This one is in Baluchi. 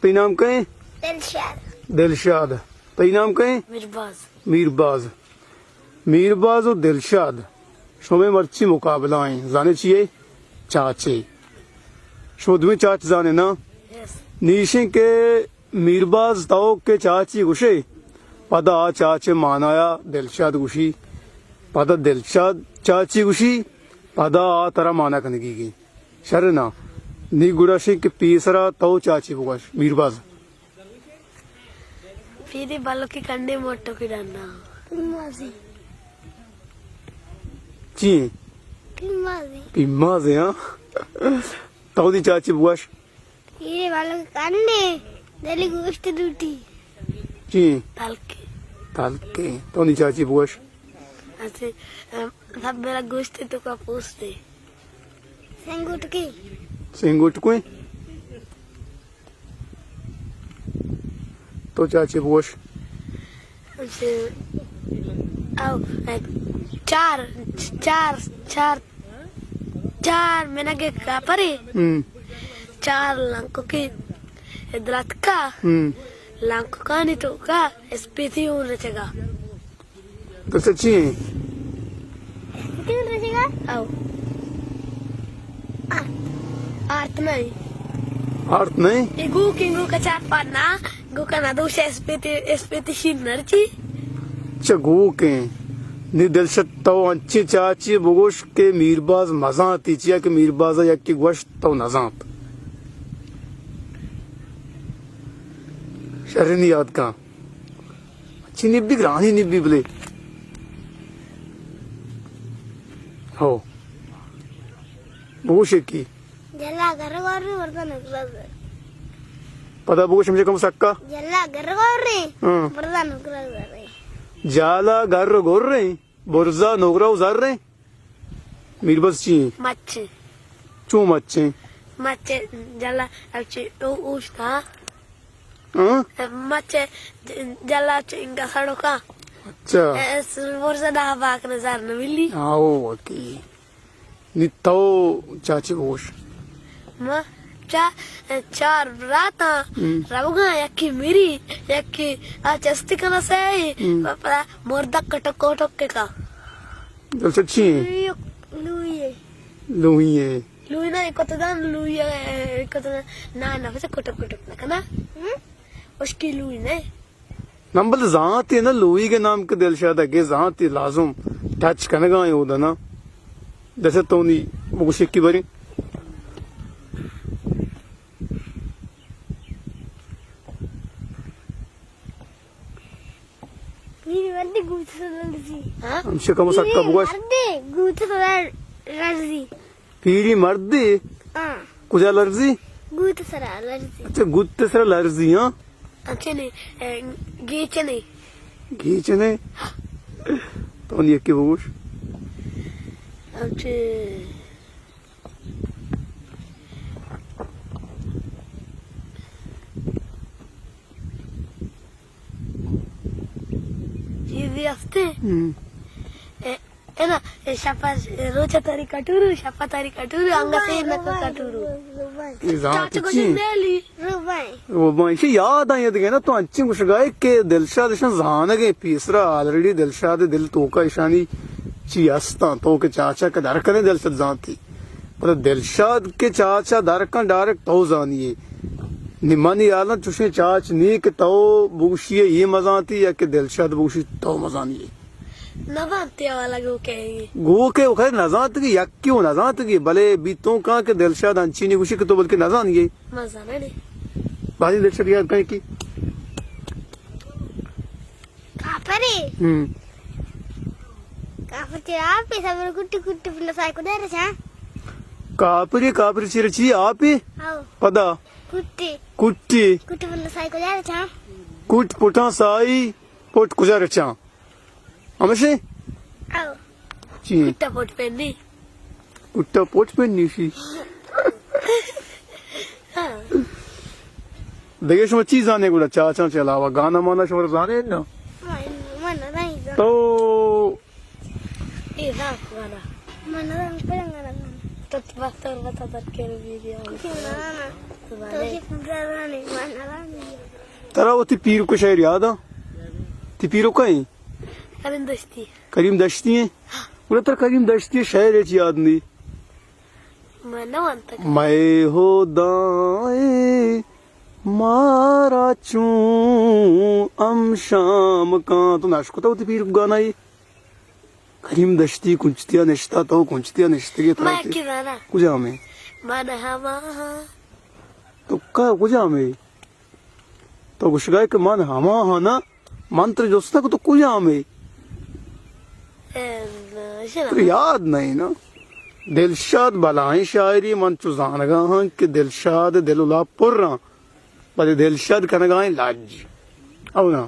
تئی نام کئے؟ دلشاد۔ دلشاد۔ تئی نام کئے؟ میرباز۔ میرباز۔ میرباز و دلشاد، شمئے مرچی مقابلہ ایں۔ زانے چی اے؟ چاچے۔ شما دوئیں چاچ زانے نا؟ یس۔ نی ایشیں کہ میرباز تو کہ چاچی گوشے، پدا آ چاچے مانایا دلشاد گوشی، پدا دلشاد چاچی گوشی، پدا آ ترا مانا کنگی گی۔ شر نا۔ نی گڑا شیں کہ پیسرا تو چاچی بگوش، میرباز۔ پیری بالو کی کنڈے موٹو کی ڈنڈا۔ پیمازی۔ چی ایں؟ پیمازی۔ پیمازی، ہاں۔ تو دی چاچی بگوش۔ پیری بالو کی کنڈے، دلی گوشت لوٹی۔ چی ایں؟ تلکے۔ تلکے۔ تو دی چاچی بگوش۔ اچھا، ام، سب میرا گوشت تو کا پوستے۔ سنگوٹکی۔ سنگوٹکویں۔ تو چاچے بگوش۔ او، چار، چار، چار، چار منگے کاپرے۔ ہم۔ چار لنکوکے دراتکا۔ ہم۔ لنکوکانی توکا اسپیتی اون رچگا۔ تو سچی ایں؟ کتنے رسے گا؟ او۔ آرت نہیں۔ آرت نہیں؟ اے گوکیں، گوکا چار پانا، گوکا نا دوش اسپیتی، اسپیتی شین نرچی۔ چہ گوکیں۔ نی دلشاد تو انچیں چاچی بگوش کہ میرباز مزانتی، چیا کہ میرباز یکی گوشت تو نزانت۔ شرنی یاد کن۔ چی نبی؟ گرانی نبی بلے۔ ہو۔ بگوش یکی۔ جلا گھر گور رے، بردا نگرا گور۔ پدا بگوش ہمشہ کم سکا۔ جلا گھر گور رے، ہاں۔ بردا نگرا گور رے۔ جالا گھر گور رے، برزا نگرا و زر رے۔ میرباز چی ایں؟ مچ ایں۔ چون مچ ایں؟ مچ جلا اچ او اوشتا۔ ہاں؟ مچ جلا چنگا سڑکا۔ اچھا۔ اس برزا دا باک نظر نہ ملی۔ آو، اوکے۔ نی تو چاچی بگوش۔ ما چا-، چار براتاں، ہم۔ روگاں، یکی مری، یکی آ چستی کنا سہی، ہم۔ پدا مردا کٹک کٹک کے کا۔ دلشاد چی ایں؟ لوئی، لوئی ایں۔ لوئی ایں۔ لوئی نا، کت دان لوئی، کت دان۔ نا، نا، بس کٹک کٹک نہ کنا۔ ہم؟ اس کی لوئی نا۔ نمبل زانتی نا، لوئی کے نام کے دلشاد کے زانتی لازم ٹچ کنگا ایں اودا نا۔ جیسے تو نی بگوش یکی بری۔ پیری مردے گوت سر لرزی۔ ہاں؟ ہمشہ کم سکا بگوش۔ پیری مردے گوت سر لرزی۔ پیری مردے؟ ہاں۔ کجا لرزی؟ گوت سرا لرزی۔ اچھا، گوت سرا لرزی، ہاں؟ اچھا نے، اے، گیچنے۔ گیچنے؟ تو نی یکی بگوش۔ اچھا۔ چیزی ہستے؟ ہم۔ اے، اے نا، اے شپا، اے روچا تاری کٹورو، شپا تاری کٹورو، انگا سیر نکو کٹورو۔ اے زانت چاچو کو چی؟ جندے لی۔ روبائیں۔ روبائیں۔ چی یاد آئی دگہ نا، تو انچیں گوشگائے کہ دلشاد اشاں زانگ ایں پیسرا، آلریڈی دلشاد دل توکا اشانی چی ہستاں، تو کہ چاچا کہ در کنے دلشاد زانتی۔ پر دلشاد کہ چاچا در کن ڈائریکٹ تو زانی ئے۔ نی منی ہیالاں چوشیں چاچ نی کہ تو بگوشی ئے اے مزانتی یا کہ دلشاد بگوشی تو مزانی ئے۔ نزانتی والا گوکے۔ گوکے و خیر نزانتگی، یکی و نزانتگی، بلے بیتوں کاں کہ دلشاد انچینی گوشی کہ تو بلکہ نزانی ئے۔ مزانے۔ بازی دلشاد یاد کن یکی۔ کاپرے۔ ہم۔ کاپر چیر آپے، سبر کٹی کٹی پنڈا سائی کجا رچاں؟ کاپرے، کاپرے چیر چی آپے؟ ہاؤ۔ پدا؟ کٹی۔ کٹی۔ کٹی پنڈا سائی کجا رچاں؟ کٹ پٹاں سائی، پٹ کجا رچاں؟ ہمشے؟ ہاؤ۔ چی؟ کٹا پٹ پنی۔ کٹا پوچ پہ نیشی۔ دگہ شما چی زانے گڑا چاچاں چہ علاوہ گانا مانا شما زانے نا؟ من، من نہ زاناں۔ تو اے زانت گانا۔ من نہ زاناں، پرنگا نہ زاناں۔ تو بس تو بتا در کے ویڈیو۔ نہ، نہ۔ ترا وتی پیرک ءِ شئیر یاد اَنت؟ تئی پیرک کئے اِنت؟ کریم دشتی۔ کریم دشتی اِنت؟ گڑا ترا کریم دشتی ءِ شئیر ہچ یاد نہ اِنت؟ من نہ وانتگ۔ مئے ہدائے مارا چون ہم شام کاں۔ تو نہ اشکتگ وتی پیرک ءِ گانا اے؟ کریم دشتی کنچتی ءَ نشتہ، تو کنچتی ءَ نشتگ ئے، ترا من کہ زاناں۔ کجام ئے؟ من ہما ہاں۔ تو کا-، کجام ئے؟ تو گوشگ ءَ ئے کہ من ہما ہاں نا، من ترا جست ءَ کہ تو کجام ئے؟ اے، ترا یاد نہ اِنت نا؟ دلشاد بلاہیں شاعرے، من چو زانگ ءَ آں کہ دلشاد ءِ دل ءُ لاپ پر اَنت، بلے دلشاد کنگ ءَ اِنت لج۔ او نا؟